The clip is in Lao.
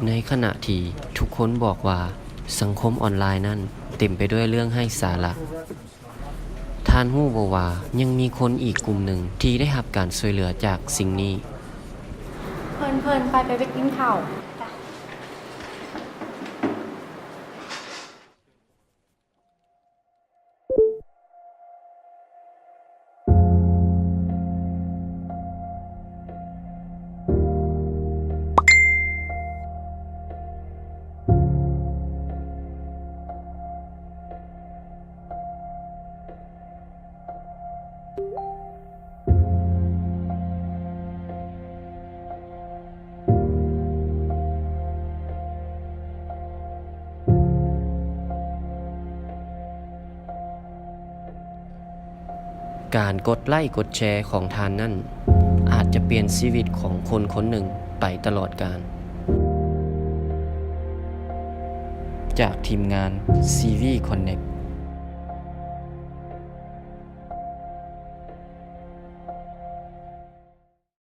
ໃນຂະນະທີ່ທຸກຄົນບອກວ່າສັງຄົມອອນລາຍນັ້ນເຕັມໄປດ້ວຍເລື່ອງໄຮ້ສາລະ, ທ່ານຮູ້ບໍ່ວ່າຍັງມີຄົນອີກກຸ່ມໜຶ່ງທີ່ໄດ້ຮັບການຊ່ວຍເຫຼືອຈາກສິ່ງນີ້? ເພິ່ນໆ ໄປ ໄປ ໄປກິນເຂົ້າ. ການກົດໄລ້ກົດແຊຂອງທ່ານນັ້ນ ອາດຈະປ່ຽນຊີວິດຂອງຄົນຄົນໜຶ່ງໄປຕະຫຼອດການ. ຈາກທີມງານ ຊີວີ ຄອນເນັກ